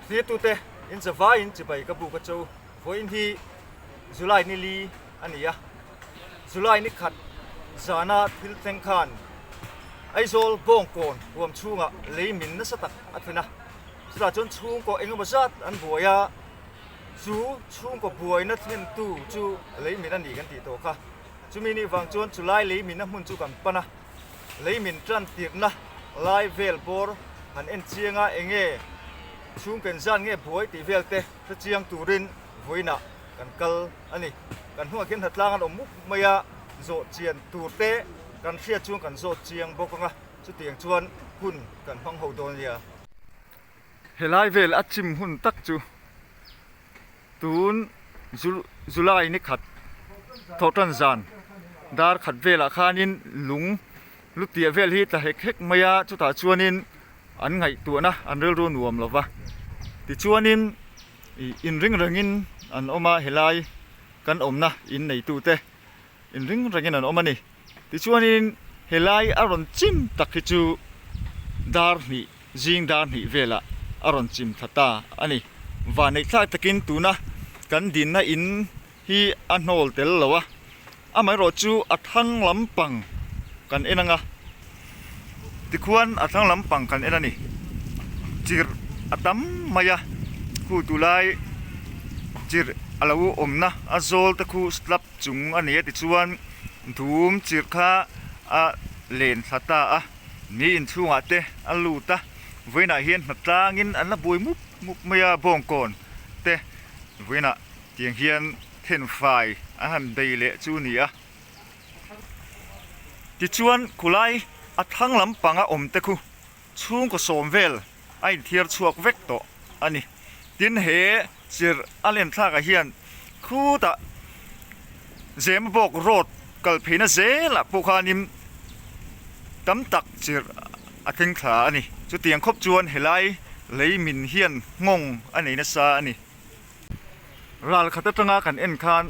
Thirtute in zavaiin chibai ka buk a cho. Vawiin hi July ni li a ni a, July ni khat zana thil thleng khan Aizawl Bawngkawn huam chhungah lei min nasa tak a thlen a, chutah chuan chhungkaw engemaw zat an buai a, chu chhungkaw buaina thlentu chu lei min a ni kan tih tawh kha. Chumi nih vang chuan chulai lei minna hmun chu kan pan a, lei min tan tirhna lai vel bawr han en chiang a, enge chhungken zan nge buai tih vel te hre chiang turin vawiinah kan kal a ni. Kan hnungah khian hnatlang an awm mup mai a, zawh chian tur te kan hriat chuan kan zawt chiang bawk ang a, chutiang chuan hun kan hmang ho dawn nia. Helai vel a chim hun tak chu Tun July ni khat thawhtan zan dar khat velah khanin lung lu tiah vel hi tla hek hek mai a, chutah chuanin an ngaihtuahna an rilru nuam lo va, tichuanin ih inring rengin an awm a helai kan awmna in neitute inring rengin an awm a ni. Tichuanin helai a rawn chim tak hi chu dar hnih, zing dar hnih velah a rawn chim thla ta a ni. Vanneihthlak takin tuna kan dinna in hi a hnawl tel lo a, amaherawh chu a thlang lampang kan en ang a, tikhuan a thlang lampang kan en a ni. Chirh a tam mai a, khu tulai chirh a lo awmna a zawl te khu slab chung a ni a tichuan dum chirh kha a len thla ta a ni inchhungah te a lut a vawiinah hian hna tlangin an la buai mup mup mai a bawngkawn te vawiinah tiang hian thenfai an han bei leh chu a ni a tichuan khulai a thlang lampanga awm te khu chhungkaw sawm vel a inthiar chhuak vek tawh a ni. Tin, he chirh a len thlakah hian khutah Zemabawk road kal pheina zelah pawh khanin tam tak chirh a thleng thla a ni. Chutiang khawp chuan helai lei min hian nghawng a nei nasa a ni. Ral khat atanga kan en khan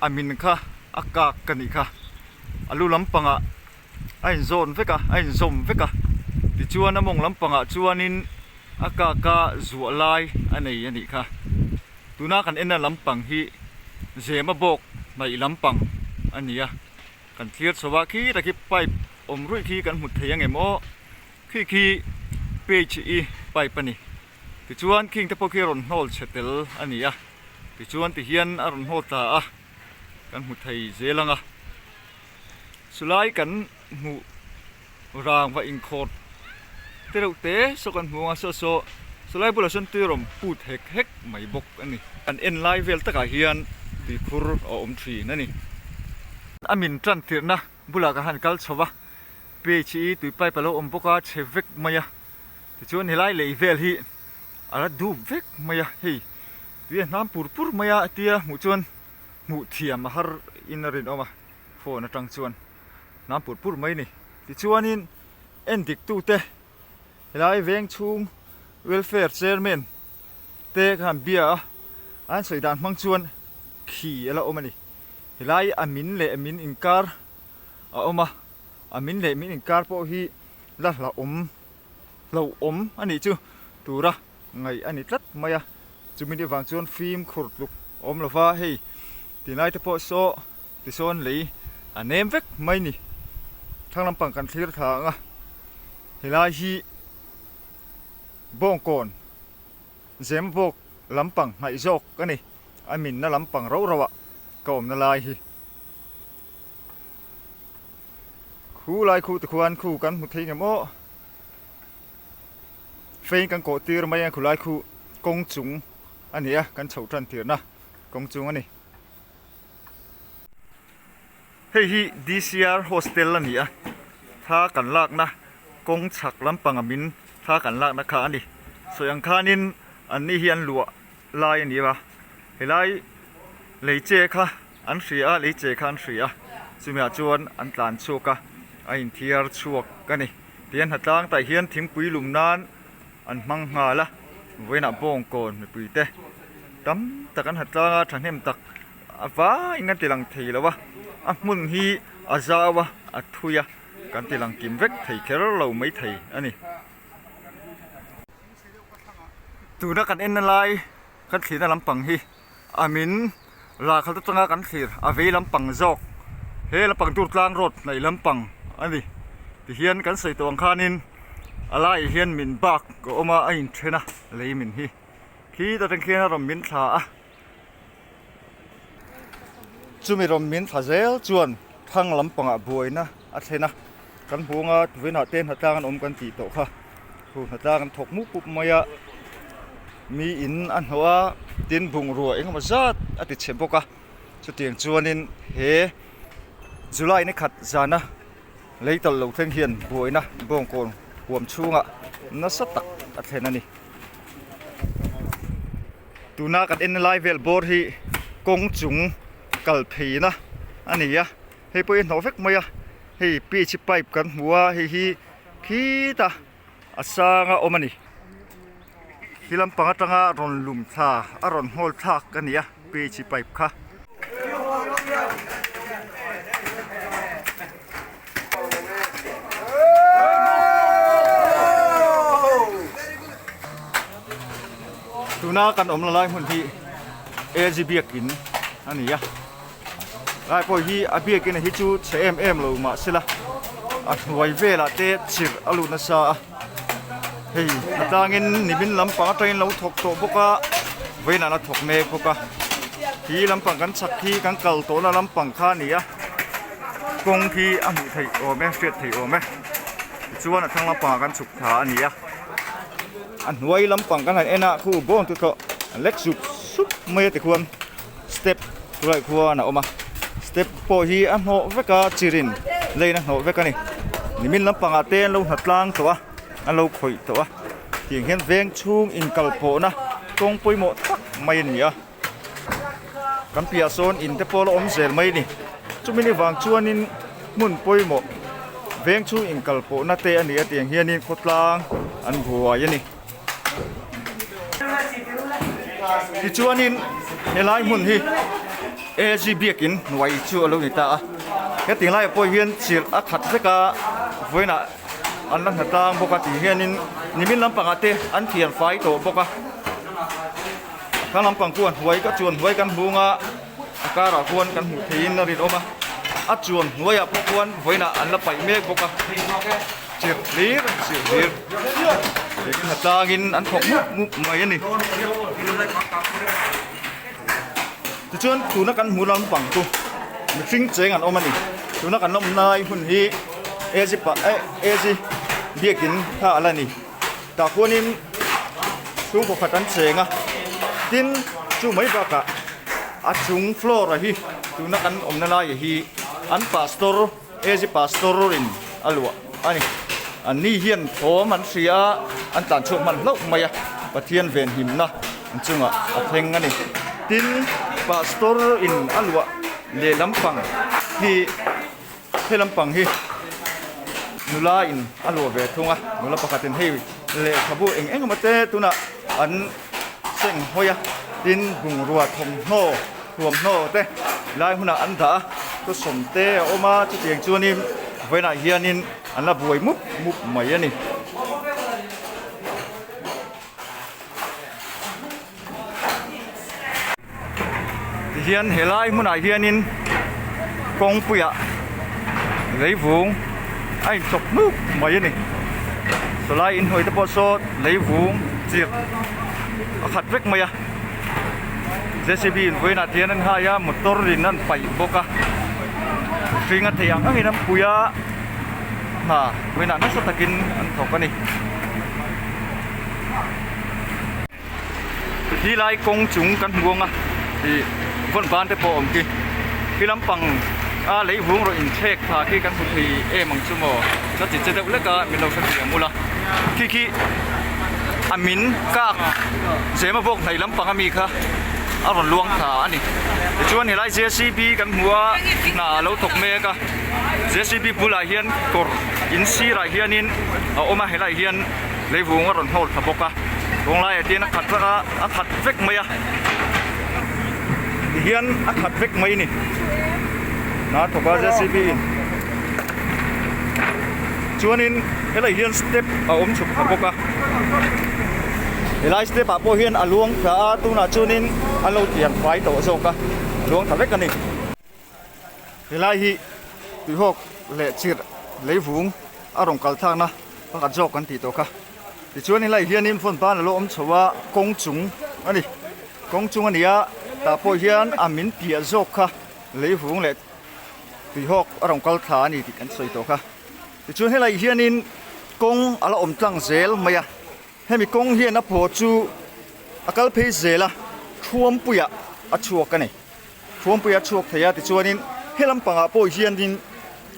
a min kha a kak ka nih kha. A lu lampangah a inzawn vek a, a inzawm vek a. Tichuan a mawng lampangah chuanin a kak a zuah lai a nei a nih kha. Tuna kan enna lampang hi zema bawk hnaih lampang a ni a. Kan thlir chho a, khi tak hi pipe awm ruih khi kan hmu thei ang em aw? Khi khi page i pipe a ni. Tichuan khing te pawh khi a rawn hnawl chhe tel a ni a, tichuan tihian a rawn hnawl ta a, kan hmu thei zel ang a. Chulai kan hmuh rang va inkhawt te reuh te saw kan hmu ang a, saw saw chulai bulah sawn tui rawn put hek hek mai bawk a ni. Kan en lai vel takah hian tuikhur a awm thin a ni. A min tan tirhna bulah kan han kal chho va, page hi tui pipe a lo awm bawk a, chhe vek mai a. Tichuan helai lei vel hi a la dup vek mai a, hei tui a hnam pur pur mai a tia hmuh chuan hmuh thiam a har in a rinawm a, phone atang chuan hnam pur pur mai a ni. Tichuanin en dik tute helai veng chhung welfare chairman te khan bia a, an sawi dan hmang chuan khi a la awm a ni. Helai a min leh min inkar a awm a, a min leh min inkar pawh hi la hlauhawm hlauhawm a nih chu tura ngaih a ni tlat mai a, chumi ni vang chuan fimkhur tluk a awm lova hei tilai te pawh saw tisawn lei a nem vek mai ni thlang lampang kan thlir thla ang a helai hi bawngkawn zembawk lampang hnaih zawk a ni a minna lampang rauh rauh ah ka awmna lai hi. Khu lai khu te khuan khu kan hmu thei ngem aw. Fein kan kawh tir mai a khu lai khu kawng chung a ni a kan chhoh tan tirna kawng chung a ni. Hei hi DCR hostel a ni a thla kan lakna kawng chhak lampanga min thla kan lakna kha a ni. Sawi ang khanin an ni hi an luah lai a ni a helai lei che kha. An hria a, lei che kha an hria a, chumi ah chuan an tlan chhuak a, a inthiar chhuak a ni. Tihian hnatlang tah hian thingpui lum nan an hmang nghal a, vawiinah bawngkawn mipui te tam tak an hnatlang a, thahnem tak a vaiin kan ti lang thei lo a, a hmun hi a zau a, a thui a, kan ti lang kim vek thei kher lo mai thei a ni. Tuna kan enna lai kan thlirna lampang hi a min ralkhat atanga kan thlir a vei lampang zawk he lampang tur tlang road hnaih lampang a ni tihian kan sawi tawh ang khanin a laiah hian min bak a awm a a inthen a lei min hi khi ta tang khian a rawn min thla a. Chumi rawn min thla zel chuan thlang lampangah buaina a thlen a, kan hmu anga tuinah te hnatlang an awm kan tih tawh kha, thu hnatlang an thawk mup mup mai a, mi in a hnawh a, tin bungrua engemaw zat a ti chhe bawk a, chutiang chuanin he July ni khat zana lei tawlh lo thleng hian buaina bawngkawn huam chhungah nasa tak a thlen a ni. Tuna kan en lai vel bawr hi kawng chung kal pheina a ni a hei pawh hi a hnawh vek mai a hei ph pipe kan hmu a hei hi khita a sang a awm a ni khi lampang atanga rawn lum thla a rawn hnawl thlak a ni a ph pipe kha. Tuna kan awm la lai hmun hi AG biakin a ni a lai pawh hi a biakin hi chu chhe em em lo mahsela a hnuai velah te chirh a lut nasa a hei a tlangin nimin lampang atangin lo thawk tawh bawk a vawiinah la thawk mek bawk a khi lampang kan chhak hi kan kal tawhna lampang kha a ni a kawng khi a hmuh theih awm e hriat theih awm e tichuan a thlang lampangah kan chhuk thla a ni a. A hnuai lampang kan han en a khu bawng chu thlawh a lek sup sup mai a tikhuan step chulai khuan a awm a step pawh hi a hnawh vek a chirin lane a hnawh vek a ni nimin lampangah te an lo hna tlang tawh a an lo khawih tawh a tiang hian veng chhung inkal pawhna kawng pawimawh tak mai a ni a kan piah sawn in te pawh la awm zel mai a ni chumi ni vang chuanin hmun pawimawh veng chhung inkal pawhna te a ni a tiang hianin khawtlang an buai a ni tichuanin helai hmun hi AG biakin hnuai chu a lo ni ta a heti laiah pawh hian chirh a khat vek a vawiinah an la hna tlang bawk a tih hianin nimin lampangah te an thian fai tawh bawk a. Thla lampang chuan hnuai ka chuan hnuai kan hmung a a karah khuan kan hmuh theihin a rinawm a a chuan hnuaiah pawh khuan vawiinah an la paih mek bawk a chirh hlir chirh hlir engin a tlangin an thawk mup mup mai a ni tichuan tuna kan hmuh lampang chu mihring cheng an awm a ni tuna kan awm lai hun hi AG pa eh AG biakin kha a la ni. Tah khuanin chhungkaw khat an cheng a, tin chu mai bakah a chung floor ah hi tuna kan awmna laiah hi an pastor AG pastor in a luah a ni. An ni hian thawm an hria a, an tlan chhuak hman hlauh mai a, Pathian venhimna an chungah a thleng a ni. Tin pastor in a luah lehlam pang hi. He lampang hi nula in a luah ve thung a, nula pakhatin hei lehkhabu eng eng emaw te tunah an seng hawi a, tin bungrua thawmhnaw thuamhnaw te lai hunah an dah a, thusawm te a awm a, chutiang chuanin vawiinah hianin an la buai mup mup mai a ni. Tihian helai hmunah hianin kawngpuiah leivung a inchawp hnuk mai a ni. Sawlai inhnuai te pawh saw leivung chirh a khat vek mai a. J_c_b in vawiinah tihian an hai a motor in an paih bawk a. Hring a thei ang angin an pui a hna vawiinah nasa takin an thawk a ni. Ti lai kawng chung kan hmu ang a ih vawn ban te pawh a awm khi khi lampang a lei vung rawh inthlek thla khi kan hmu thei em ang chu maw ka ti che deuh lek a min lo hre thei ang ula khi khi a min kak zema bawk hnaih lampang ami kha a rawn luang thla a ni tichuan helai J_c_b kan hmu a hna a lo thawk mek a J_c_b bulah hian kawr in sirah hianin a awm a helaiah hian. Leivung a rawn hnawl thla bawk a, kawnglaiah te hian a khat vek a, a khat vek mai a, tihian a khat vek mai a ni, hna thawk a JCB in chuanin helai hian step a awm chhuk thla bawk a. Helai step ah pawh hian a luang thla a, tunah chuanin an lo tlian fai tawh zawk a, a luang thla vek a ni. Helai hi tuihawk leh chirh leivung a rawn kal thlakna pakhat zawk kan tih tawh kha. Tichuan helai hianin phone ban a lo awm chho a, kawng chung a ni. Kawng chung a ni a, tah pawh hian a min piah zawk kha leivung leh tuihawk a rawn kal thla a ni tih kan sawi tawh kha. Tichuan helai hianin kawng a la awm tlang zel mai a, hemi kawng hian a phaw chu a kal phei zel a, Thuampuiah a chhuak a ni. Thuampuiah a chhuak thei a, tichuanin he lampangah pawh hianin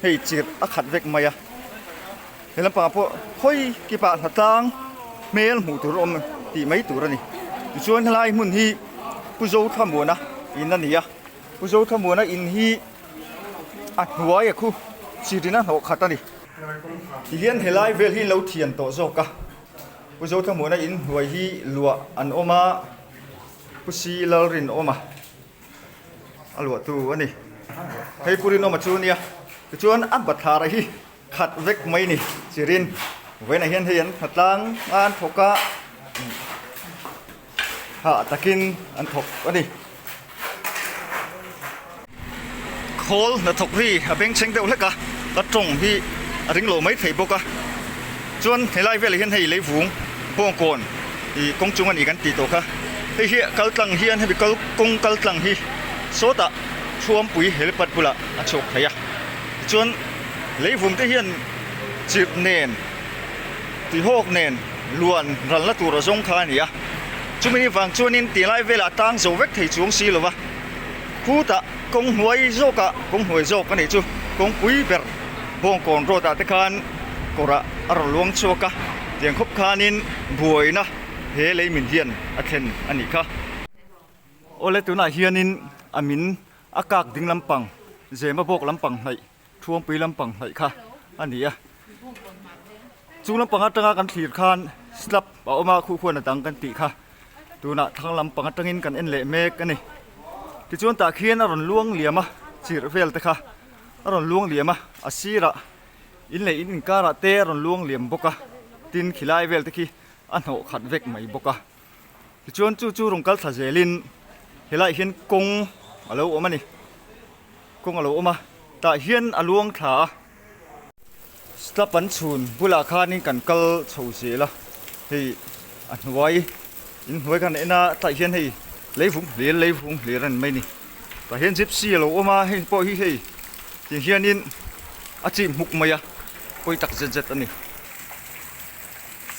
hei chirh a khat vek mai a, he lampangah pawh khawi kipah hnatlang hmel hmuh tur a awm tih mai tur a ni. Tichuan helai hmun hi Pu Zothamuana in a ni a, Pu Zothamuana in hi a hnuai a khu chirin a hnawh khat a ni. Tihian helai vel hi lo thian tawh zawk a, Pu Zothamuana in hnuai hi luah an awm a, Pu Si Lalrinawma a luahtu a ni. Hei Pu Rinawma chu nia, tichuan a bathlara hi khat vek mai ni chirin vawiinah hian hei an hnatlang a an thawk a, hah takin an thawk a ni. Khawl hnathawk ri a bengchheng deuh hlek a, ka tawng hi a ring lo mai thei bawk a. Chuan helai velah hian hei leivung bawngkawn ih kawng chung a ni kan tih tawh kha. Hei hi kal tlang hian hemi kal kawng kal tlang hi sawtah Thuampui helipad bulah a chhuak thei a. Tichuan leivung te hian chirh nen tihawk nen luan ralna tur a zawng kha a ni a. Chumi vang chuanin tilai velah tang zo vek thei chuang si lova khutah kawng hnuai zawkah kawng hnuai zawk a nih chu kawngpui ber Bawngkawn road ah te khan kawrah a rawn luang chhuak a tiang khawp khanin buaina he lei min hian a thlen a nih kha. Awle tunah hianin a min a kak ding lampang zema bawk lampang hnaih Thuampui lampang hnaih kha a ni a. Chung lampang atanga kan thlir khan slab a awm a, khuh khuan a dang kan tih kha tunah thlang lampang atangin kan en leh mek a ni. Tichuan tah khian a rawn luang liam a, chirh vel te kha a rawn luang liam a, a sirah in leh in inkarah te a rawn luang liam bawk a, tin khilai vel te khi a hnawh khat vek mai bawk a. Tichuan chu chu rawn kal thla zelin helaiah hian kawng a lo awm a ni. Kawng a lo awm a, tah hian a luang thla a. Slap an chhun bulah khanin kan kal chho zel a, hei a hnuai in hnuai khan a en a, tah hian hei leivung hlir leivung hlir a ni mai a ni. Tah hian gypsy a lo awm a, hei pawh hi hei ti hianin a chih hmuk mai a, pawi tak zet zet a ni.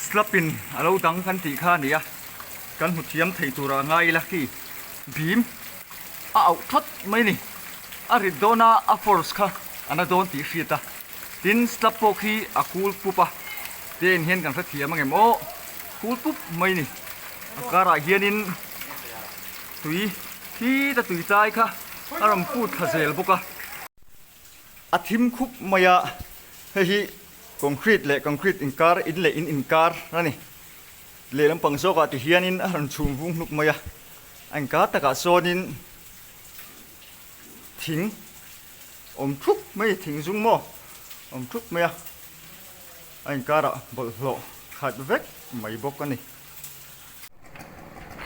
Slap in a lo dang kan tih kha a ni a, kan hmu thiam thei turah ngai ila khi bim. A auh thawt mai ni. A rit dawn a, a force kha a na dawn tih hriat a. Tin, slab pawh khi a kul pup a, te in hian kan hrethiam angem aw, kul pup mai ni. A karah hianin tui khita tui chai kha a rawn put thla zel bawk a. A thim khup mai a, hei hi concrete leh concrete inkar, in leh in inkar a ni. Lehlam pang zawkah ti hianin a rawn chhum vung hluk mai a. A inkar takah sawnin thing awm thup mai thing zung maw awm thup mai a a inkarah bawlhhlawh khat vek mai bawk a ni.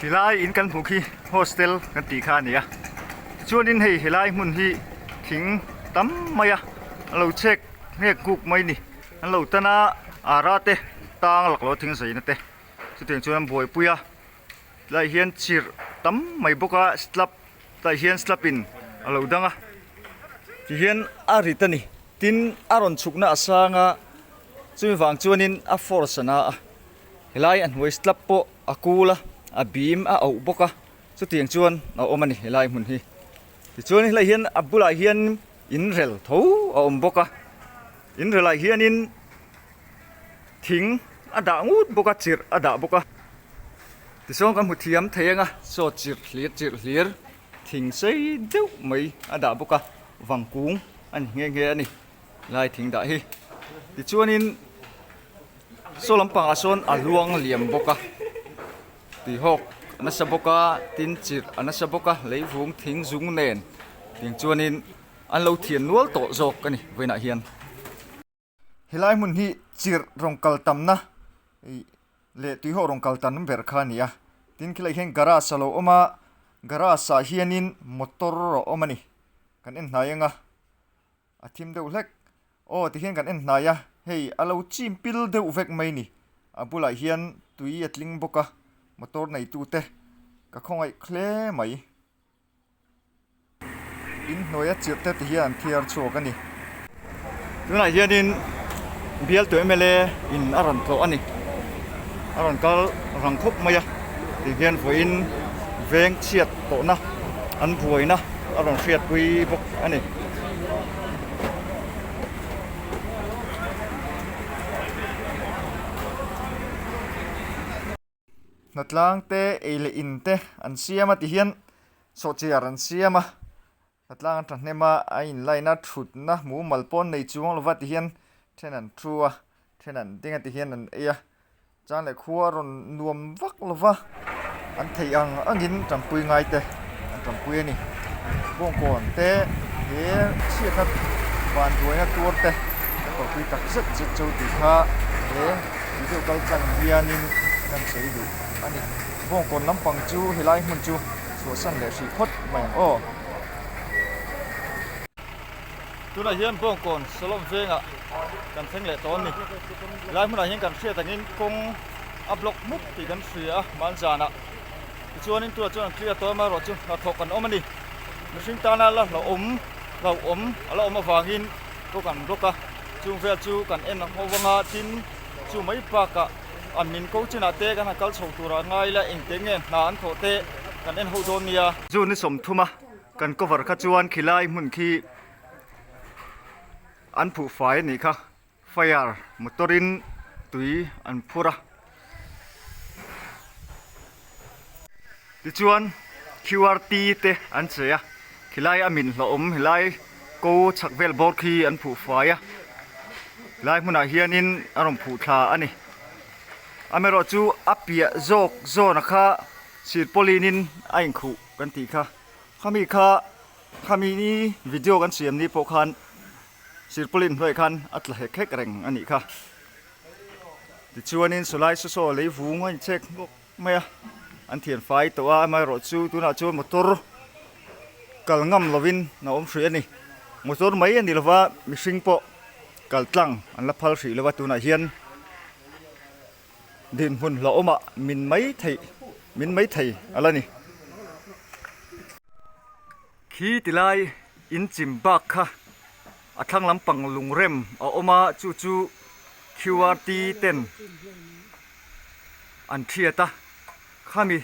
Helai in kan hmuh khi hostel kan tih kha a ni a tichuanin hei helai hmun hi thing tam mai a a lo chhek nghek nghuk mai a ni an lo tan a ara te tang laklawh thing zaina te chutiang chuan an buaipui a. Tlaiah hian chirh tam mai bawk a slab tlaiah hian slab in a lo dang a tihian a rit a ni tin a rawn chhukna a sang a chumi vang chuanin a force a na a helai a hnuai slab pawh a kul a a bim a auh bawk a chutiang chuan a awm a ni helai hmun hi tichuan helai hian a bulah hian in rel tho a awm bawk a in relah hianin thing a dah ngut bawk a chirh a dah bawk a. Tichuan kan hmu thiam thei ang a, saw chirh hlir chirh hlir thing sei deuh mai a dah bawk a, vangkung a ni nghe nghe a ni lai thing dah hi. Tichuanin saw lampangah sawn a luang liam bawk a, tuihawk a nasa bawk a, tin chirh a nasa bawk a, leivung thing zung nen tiang chuanin an lo thian nual tawh zawk a ni vawiinah hian. Helai hmun hi chirh rawn kal tamna ih. leh tuihawh rawn kal tan ber kha a ni a. Tin khilaiah hian garage a lo awm a, garage ah hianin motor a awm a ni. Kan en hnai ang a, a thim deuh hlek. Aw tihian kan en hnai a, hei a lo chim pil deuh vek mai ni. A bulah hian tui a tling bawk a, motor neitute ka khawngaih hle mai. In hnuaia chirh te ti hian an thiar chhuak a ni. Tunah hianin bialtu mla in a rawn tlawh a ni. A rawn kal rang khawp mai a, ti hian vawiin veng chhiat tawhna an buaina a rawn hriatpui bawk a ni. Hnatlang te ei leh in te an siam a ti hian sawhchiar an siam a hnatlang an thahnem a a inline a thutna mumal pawn nei chuang lova ti hian then an thu a then an ding a ti hian an ei a chuan leh khua a rawn nuam vak lova an theih ang angin tanpui ngai te an tanpui a ni bawngkawn te he chhiatna vanduaina tuar te an tawrhpui tak zet zet chu tih kha he video kal tlang hianin kan sawi duh a ni. Bawngkawn lampang chu helai hmun chu chhuahsan leh hrih phawt mai ang aw. Tunah hian Bawngkawn Salawm vengah kan thleng leh tawh a ni. Helai hmunah hian kan hriat angin kawng a block hmuk tih kan hria a hmanzanah. Tichuanin tunah chuan an clear tawh em erawh chu hnathawk kan awm a ni. Mihring tana la hlauhawm hlauhawm a la awm avangin kawng an block a, chung vel chu kan en ho vang a, tin chu mai bakah an min ko chinah te kan han kal chho turah ngai ila engte nge hna an thawh te kan en ho dawn nia. June ni sawmthuma kan cover kha chuan khilai hmun khi an phuh fai a nih kha fire motor in tui an phur a tichuan qrt te an che a khilai a min hlauhawm helai ko chhak vel bawr khi an phuh fai a helai hmunah hianin a rawn phuh thla a ni amaherawhchu a piah zawk zawn a kha sirpawlin in a inkhuh kan tih kha khami kha khami video kan siam ni pawh khan sirpawlin hnuaiah khan a tla hek hek reng a nih kha tichuanin sawlai saw saw lei vung a inchhek bawk mai a an thian fai tawh a amaherawhchu tunah chuan motor kal ngam lovin a awm hrih a ni motor mai a ni lova mihring pawh kal tlang an la phal hrih lova tunah hian Dinhmun hlauhawmah min mai theih min mai thei a la ni. Khi tilai in chim bak kha a thlang lampang lungrem a awm a chu chu QRT ten an thiat a khami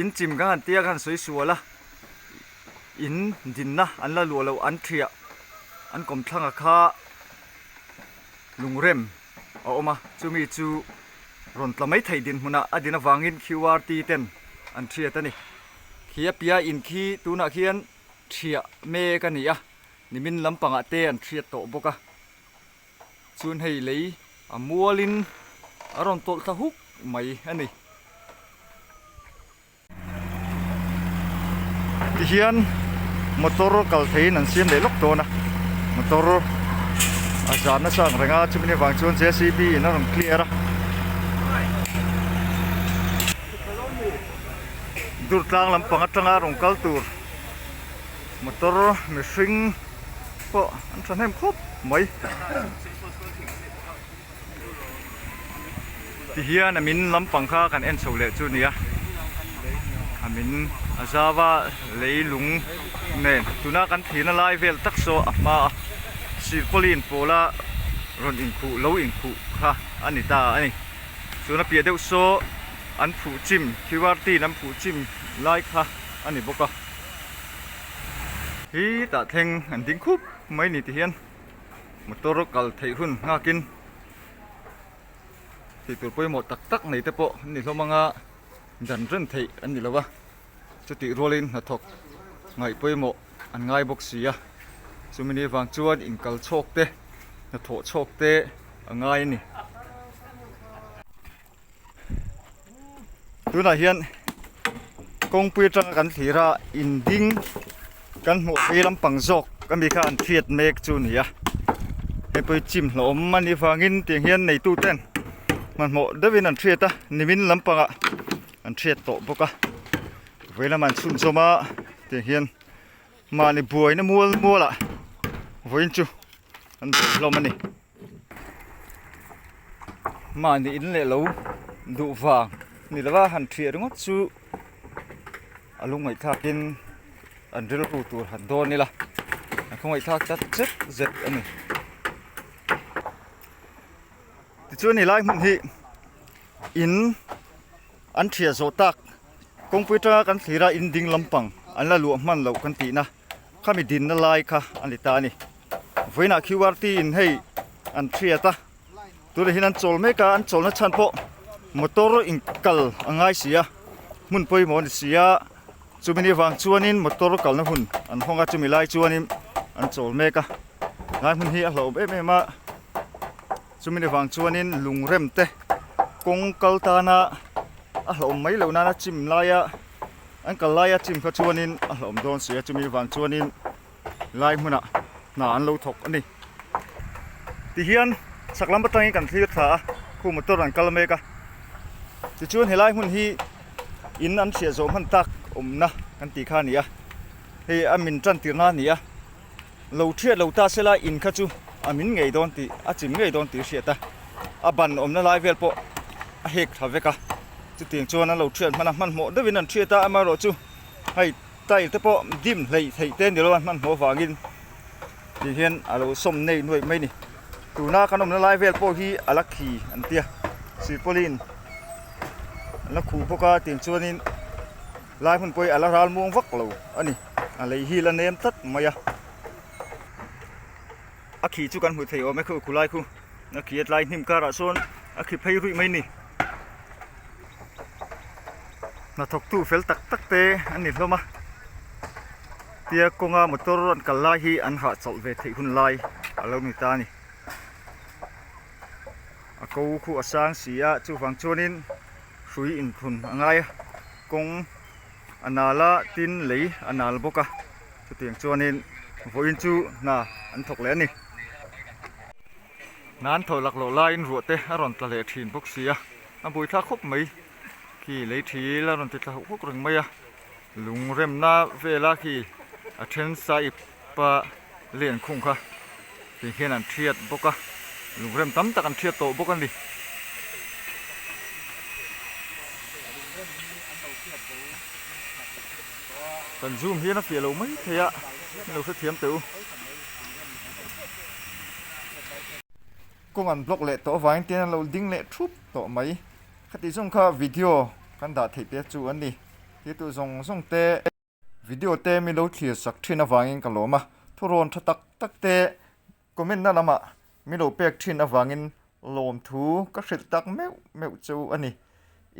in chim kan han tia kan sawi sual a in dinna an la luah loh an thiah an kawmthlanga kha lungrem. a awm a, chumi chu rawn tla mai thei dinhmunah a din avangin QRT ten an thiat a ni. Khi a piah in khi tunah khian thiah mek a ni a, nimin lampangah te an thiat tawh bawk a, chuan hei lei a mualin a rawn tawlh thla huk mai a ni. Tihian motor kal theiin an siam leh lawk dawn a motor a zan nasa ang reng a chumi avang chuan J C B in a rawn clear a dur tlang lampang atanga rawn kal tur motor mihring pawh an thahnem khawp mai. Tihian a min lampang kha kan en chho leh chu nia a min a zau a leilung nen tuna kan thihna lai vel tak saw a hma a silpauline pawla rawn inkhuh lo inkhuh kha a ni ta a ni chuan a piah deuh saw an phuh chim qrt in an phuh chim lai kha a ni bawk a hi tah thleng an ding khup mai ni tihian. Motor kal theih hun nghakin tih tur pawimawh tak tak nei te pawh an ni hlawm anga dan reng theih an ni lo a, chutih rualin hnathawk ngaih pawimawh an ngai bawk si a, chumi ni vang chuan inkal chhawk te hnathawh chhawk te a ngai a ni. Tunah hian kawngpui atanga kan thlir a in ding kan hmuh phei lampang zawk ami kha an hriat mek chu a ni a hei pawh hi chim hlauhawm a nih vangin tiang hian neitu ten. Hmanhmawh deuhin an hriat a, nimin lampangah an hriat tawh bawk a. Vawi lamah an chhunzawm a, tiang hian mahni buaina mual mualah vawiin chu an buai hlawm a ni. Mahni in leh lo duh vang ni lova han thiah ringawt chu a lungngaihthlakin an rilru tur han dawn ila a khawngaihthlak tak zet zet a ni. Tichuan helai hmun hi in an thiah zawh tak kawngpui atanga kan thlir a in ding lampang an la luah hman loh kan tihna khami dinna lai kha a ni ta a ni. Vawiinah QRT in hei an thiat a tunah hian an chawl mek a an chawlna chhan pawh motor in kal a ngai si a hmun pawimawh a ni si a chumi ni vang chuanin motor kalna hun an hawng a chumi lai chuanin an chawl mek a lai hmun hi a hlauhawm em em a chumi ni vang chuanin lung rem te kawng kal tana a hlauhawm mai loh nana chim laia an kal laia chim kha chuanin a hlauhawm dawn si a chumi vang chuanin lai hmunah hna an lo thawk a ni. Tihian chhak lam atangin kan thlir thla a, khu motor an kal mek a. Tichuan helai hmun hi in an hriat zawh hman tak awmna kan tih kha a ni a, hei a min tan tirna a ni a. Lo thiat lo ta sela in kha chu a min ngei dawn tih a chim ngei dawn tih a hriat a, a ban awmna lai vel pawh a hek thla vek a. Chutiang chuan an lo thiat hman a, hmanhmawh deuhin an thiat a, amaherawhchu hei Tile te pawh dim hleih theih te ni lo a hmanhmawh avangin ti hian a lo sawm nei nuaih mai a ni. Tuna kan awmna lai vel pawh hi a la khi an tia silpauline an la khuh bawk a tiang chuanin lai hmun pawh hi a la ral muang vak lo a ni a lei hi la nem tlat mai a. A khi chu kan hmuh theih awm e khu khulai khu a khi a tlai hnim karah sawn a khi phei ruih mai a ni. Hnathawktu fel tak tak te an ni hlawm a tia kawnga motor an kal lai hi an hahchawlh ve theih hun lai a lo ni ta a ni a ko khu a sang si a chuvang chuanin hrui inthun a ngai a kawng a nal a tin lei a nal bawk a chutiang chuanin vawiin chu hna an thawk leh a ni. Nan thaw laklawh laiin ruah te a rawn tla leh thin bawk si a, a buaithlak khawp mai. Khi lei thil a rawn ti tla hawk hawk reng mai a, lung remna vela khi a then saiip a len khung kha ti hian an thiat bawk a, lung rem tam tak an thiat tawh bawk a ni. Kan zoom hian a fiah lo mai thei a, min lo hrethiam teh u. Kawng an block leh tawh avangin tin an lo ding leh thup tawh mai. Khati zawng kha video kan dah theih te chu an ni. Thiltu zawng zawng te video te min lo thlir sak thin avangin ka lawm a. Thurawn tha tak tak te comment na lamah min lo pek thin avangin lawmthu ka hrilh tak meuh meuh chu a ni.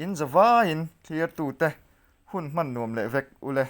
In zavaiin thlir tute hun hman nuam leh vek ule.